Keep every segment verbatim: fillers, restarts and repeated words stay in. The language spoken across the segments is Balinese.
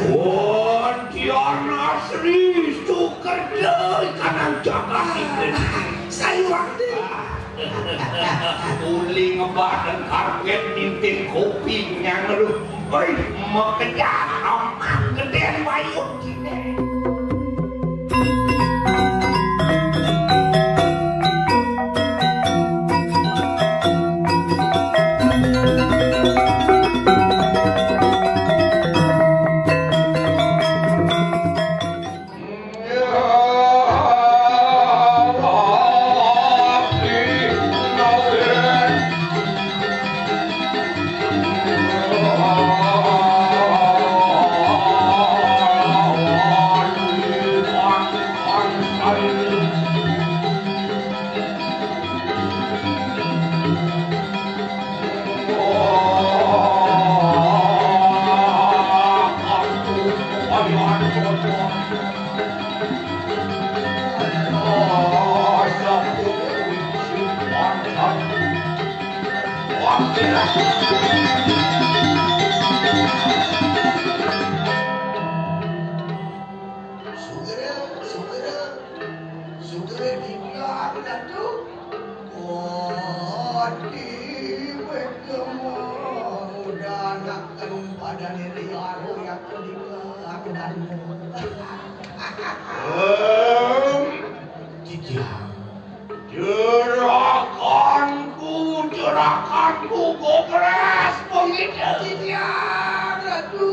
Bontian asri sukerta kanang jagat iki. Sayuwakti. Uli ngebak karpet ninting kopi nyang lu. Oi, makejang ampang gedén wayung kiné. Sugera, sugera, sugera dingga aku datu. Odi wekemu udah anaken padané liar, aku dingga aku datu. Em, Titiang. Jerakanku, jerakanku, gobres, begitu. Titiang, Ratu.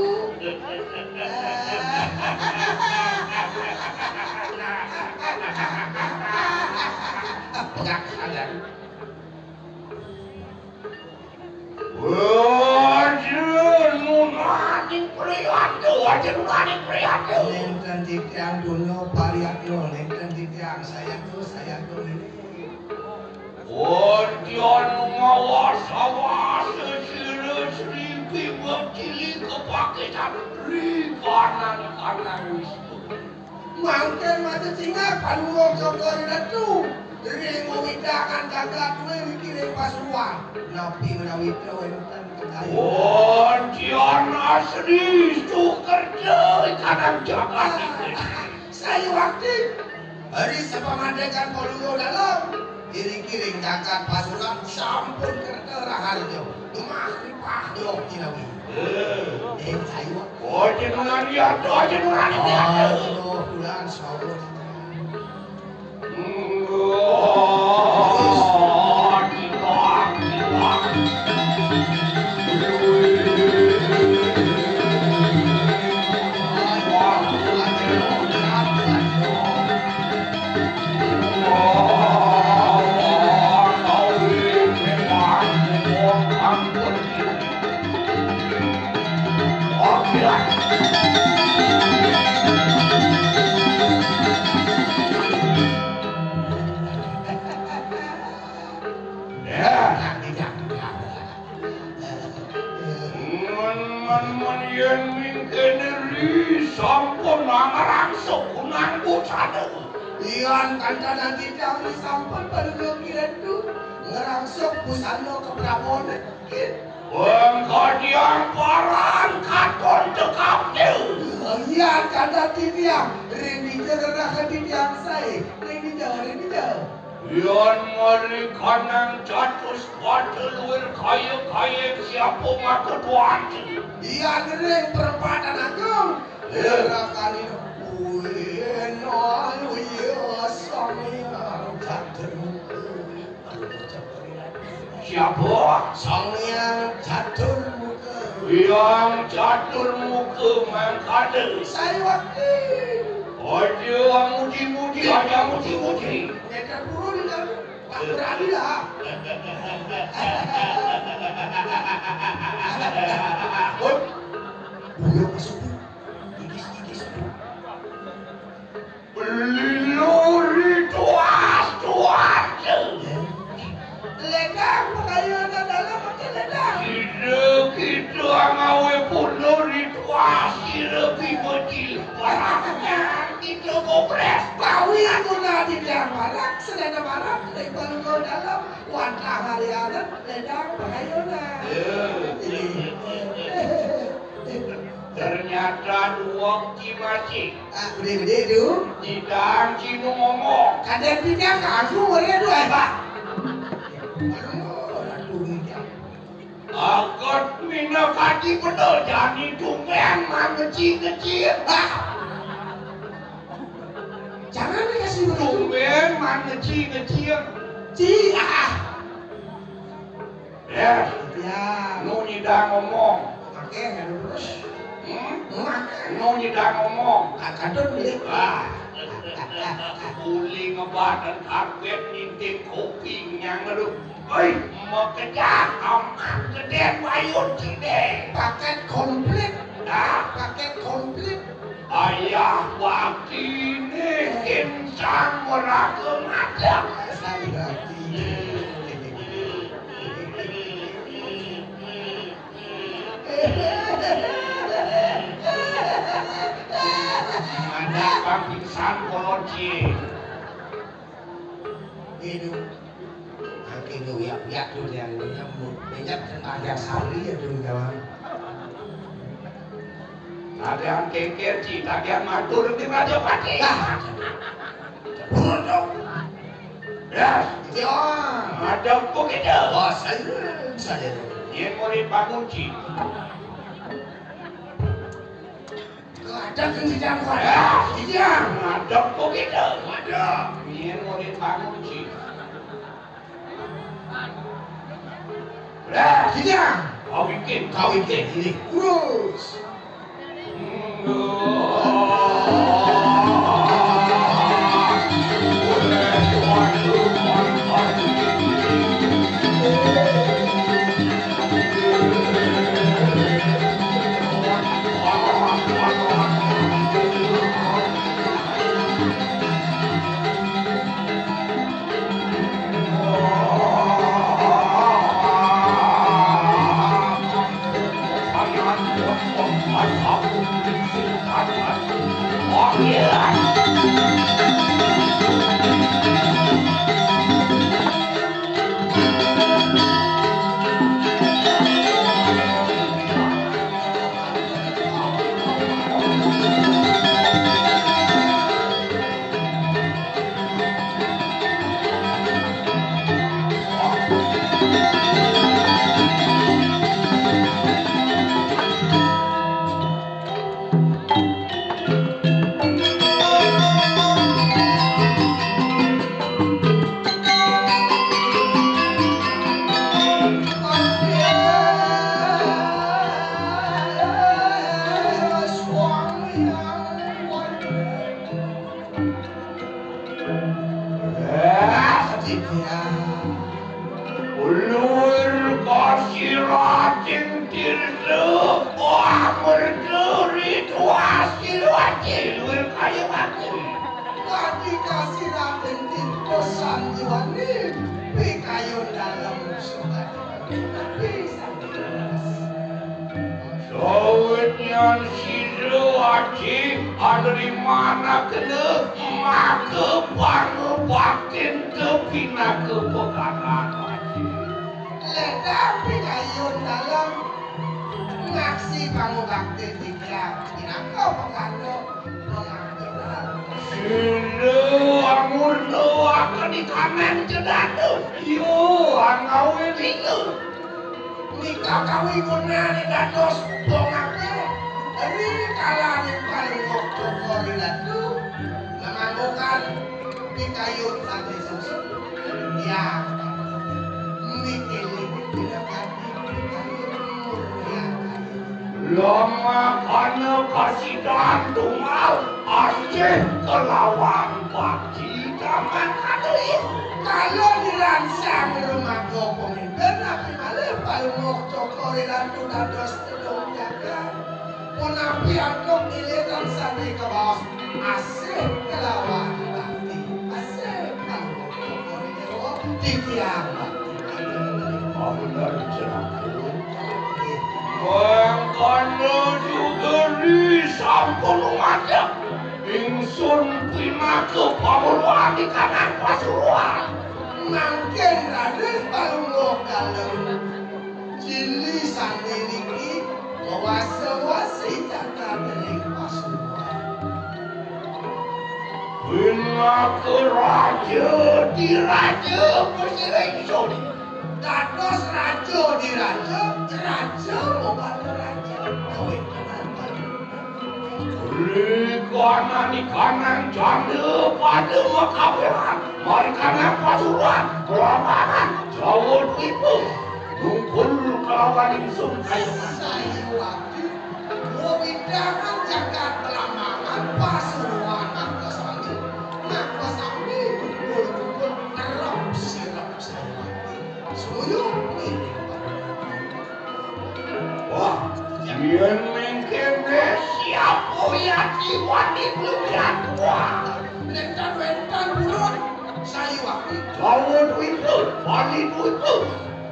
Pegang sadar. Wajah nunaning priyata, wajah nunaning priyata. Nénten titiang duna pariyatna, nénten titiang sayatna, sayatna niki. Wajah mawas-awas sira Sri Bima Cili kapakitan ri kanan-kanan Wisnu. Mangkin maca cingak panuwun Sangga Ratu. Ring wewidangan jagat duwé wikiring Pasuruan. Napi menawi wénten kekayan. Wontian asri sukerta kanang jagat iki. Sayuwakti. Ari sapamandekan Palungguh Dalem. Iring-iring jagat Pasuruan sampun kerta raharja. Gemah ripah loh kinawi. Eh, sayuwakti. Aja nulani atuh, aja nulani atuh. Aduh, bulan sawur. Ya. Men, men, men, yén mingkene ri sampun ngrangsuk kunang busana. Yan kancanan titiang ri sampun pada ngiring tu ngrangsuk busana keprawan. Wong kadiang paran katon tekapne. Iya, kata titiang, ring dija rerahan titiang saé, ring dija, ring dija. Yan mari kanang catus pata luir kaya-kaya siapa maka tuanti. Yan ring perempatan agung, rakani wena luya sami catur. Siapa? Sang Hyang Catur Muka. Hyang Catur Muka mangkada. Sayuwakti. Aja muji-muji, aja muji-muji. Nénten purun kan? Tak berani lah. Hut. Buyung masuk. Gigis-gigis. Lilo rituas tuas. Lédang pakayunan dalem, maké lédang. Kita, kita ngawé puna rituas, kira bibeti. Barangnya kita gopres. Bawi aku nadi yang barak, sedana barak, lebar ke dalam, wantah hari adat, lédang pakayunan. Ya. Ini. Ternyata duweg ci masih. Ah, gedé-gedé tu. Nyidang ci nu ngomong. Kadén tiga kanggo weruh tu, eh, Pak. Aduh, aduh, nyidang. Aget minakadi bener jani tumbén mangecing-ngecing. Ah. Jangan dikasih begitu. Tumbén mangecing-ngecing. Ci, ah. Ya. Ya. Nu nyidang ngomong. Oké, ya, terus. Hmm? Hmm? Nu nyidang ngomong. Kakadun, Bli. Wah. Uli ngebadan karpet ngintin kopi nyang lu. Hei, makejang amat gedén bayun cine. Paket komplit. Nah. Paket komplit. Ayah baktiné insang meraga madeg. Ayah baktiné. Madeg pang pingsan kolot, Ci. Idup. Angké nguyak-uyak tu dia, nguyak mu-, nguyak tentang dia sari ya tu kawan. Tagihan kékér, Ci, tagihan matur di Rajapati. Ah. Burung. Ya. Ya. Ada begitu. Oh, saya, saya. Yén murid bangun, Ci. Ngadeg sing sidang, Pak. Ya, sidang. Ngadeg kok gitu. Ngadeg. Yén murid bangun, Ci. Lah, sidang. Kau bikin, kau bikin ini. Terus. Ulur kasirating tirta, wah merta ritual silwati, ulur kaya bakti. Tadi kasirating tirta sanjiwani, pikayun dalem suka. Tapi sanjiwani. Sawetnyan sira aji anrimanakena maka pangubaktin kapinaka pekanan aji. Ledapi kayun dalem ngaksi pangubaktin titiang pinaka pekana pengantena. Sira amurna akan ikanen cedana. Yo, angawé lila. Nika kawigunané dados pongakeh ri kalaning Palungguh Cokor I Ratu, ngamanggukan pikayun sané susun. Ya, mikili pinakadi pikayun murniakaya. Lamakana kasidan tunggal asih kelawan bakti. Jaman kadué, kala dirangsang rumaga pamimpin, napi malih Palungguh Cokor I Ratu dados tedung jagat. Punapi antuk ilitan sané kabaos asih kelawan bakti. Asih Palungguh Cokor I Déwa, titiang bakti. Bener, Jeraku. Nggih. Mangkana juga disampun umatnya. Ingsun pinaka pamurwa di kanan Pasuruan. Mangkin raris Palungguh Galeng. Cili sané niki Wasa-wasi jagat ring Pasuruan. Pinaka raja diraja Pasir Ingsun. Dados raja diraja, raja mabana raja. Kawéntenan. Ri kanan ikanan janda pada makawihan, marikanan Pasuruan, Blambangan, Jawa Dwipa, nungkul kalawan ingsun kayungan. Sayuwakti, wewidangan jagat Blambangan, Pasuruan, maka sami, maka sami, nungkul-nungkul, nerep sirep Sayuwakti. Sumuyu, ngiring. Wah, yén mengkéné siapa yati wani dumiat. Wah, nénten wénten purun, Sayuwakti. Jawa Dwipa, Bali Dwipa.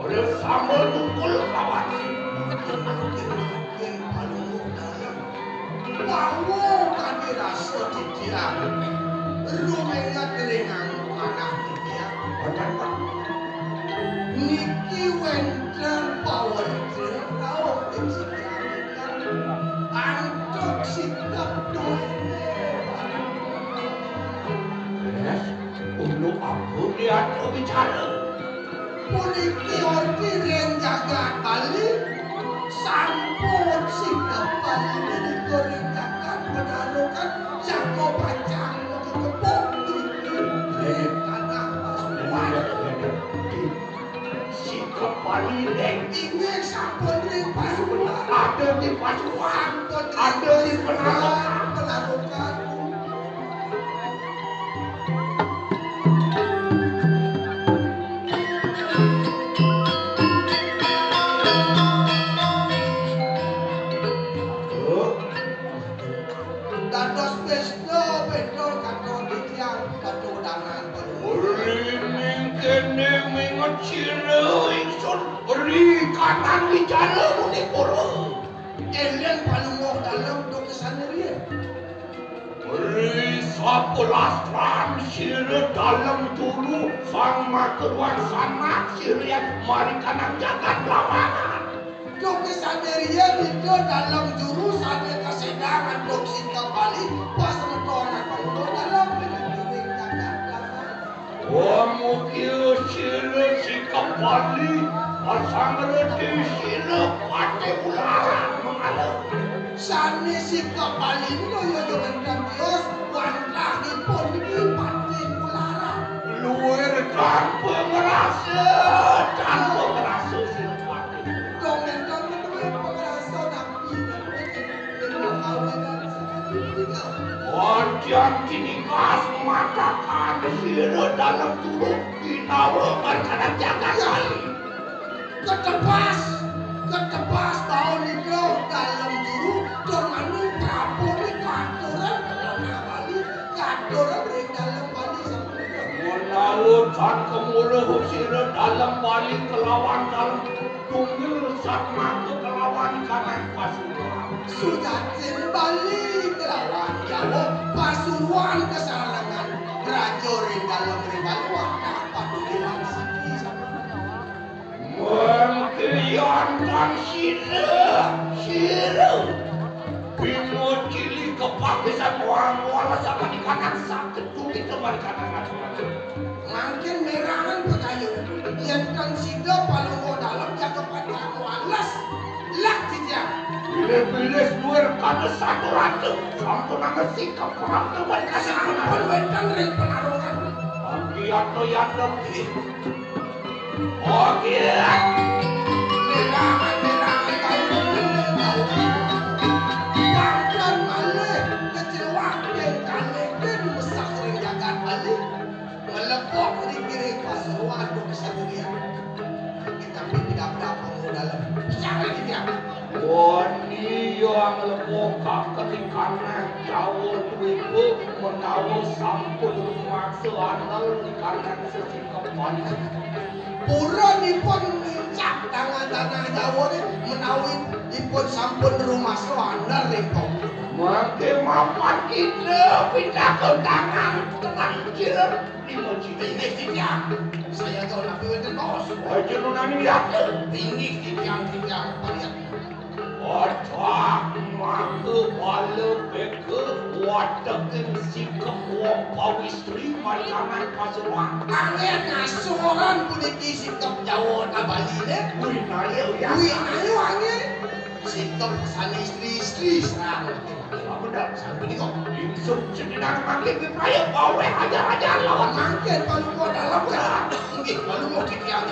Pada sama nungkul kawan. Yén palungguh dalem. Wau kadi rasa titiang. Rumenget ring manah titiang. Wénten, Pak. Niki wénten pawarta rauh ring sitiang. Antuk sikep duéné. Yes, unduk apa diatu bicara? Puniki orti ring jagat Bali, sampun sikep Bali punika ring jagat Benarokan, jaga pacang makekepung ring tanah Pasuruan. Sikep Bali ring inggih sampun ring Pasuruan. Ada di Pasuruan. Sampun ring ada di Benarokan. Benarokan. Dados pésta béda katon titiang patudangan. Uli mingkene minget sira ingsun ri kanan wicara munipura. Éling palungguh dalem duka sandirian. Ri sapalastran sira dalem juru sang makeruan sanak sira marikanan jagat Blambangan. Duka sandirian ida dalem juru sané kasédang antuk sikep Bali, pasemetonan palungguh dalem ring jagat Blambangan. Wah, mugia sira sikep Bali, pasangreti sira pati ularan mangalih. Sané sikep Bali nika ya wénten tios, wantahipun niki pati ularan. Luir tanpa ngrasa, tanpa ngrasa sira pati. Dong énten menawi pangrasa napi, napi, napi, Panjang tinikas matakan sira dalem juru ginawa markanan jagat Bali. Ketebas, ketebas bau nika dalem juru, tur mani prapun katuran tanah Bali, katuran ring dalem Bali sapunika. Menawi tan kemuluh sira dalem Bali kelawan dalem tunggil satmaka kelawan kanan Pasuruan. Sujatin Bali kelawan Jawa, Pasuruan kasarengan raja ring dalem ring Bali, wantah padugilan siki sapunika. Mangkian tan sira, sira. Bima cili kepakisan wang wala sapanikanan saged tumit marikanan raja-raja. Mangkin merangan pagayun, yén tan sida palungguh dalem jaga pacang wales. Lah titiang. Bilih-bilih luir kada satu raja, sampun angga sikap prapta marikanan. Sampun wénten ring Benarokan. Anggiatna yandem. Ogiat. Merangan, merangan, kaula, kaula. Pantun malih kecil waking kalih kin mesah ring jagat Bali. Ngelepok riki ring Pasuruan duk kesandirian. Tapi pidabdab mangku dalem. Pecah lagi dia. Wani ya ngelepok kaken ikanan Jawa Dwipa menawa sampun rumaksa andal ikanan sesikepan. Purun ipun ngincak tangan tanah Jawa ni menawi ipun sampun rumaksa andal ring paukuran. Mangke mapan kita pindah ke tangan tenang kecil. Lima juta ini titiang. Saya tahu napi wénten, Bos. Aja nunani yata. Ini titiang, titiang pariat. Ocak, maka bala beka watekin sikep wong pawistri marjangan pasuruan. Angin ngasuran puniki sikep Jawa Bali ne. Wih, ayo ya. Wih, ayo angin. Sikep sane istri-istri serang. Apa dah? Sampai ni kok. Insuk sejenak makin ke praya bawe ajar-ajar lawan. Mangkin palu mau dalam ya. Nggih, palu mau dikiang.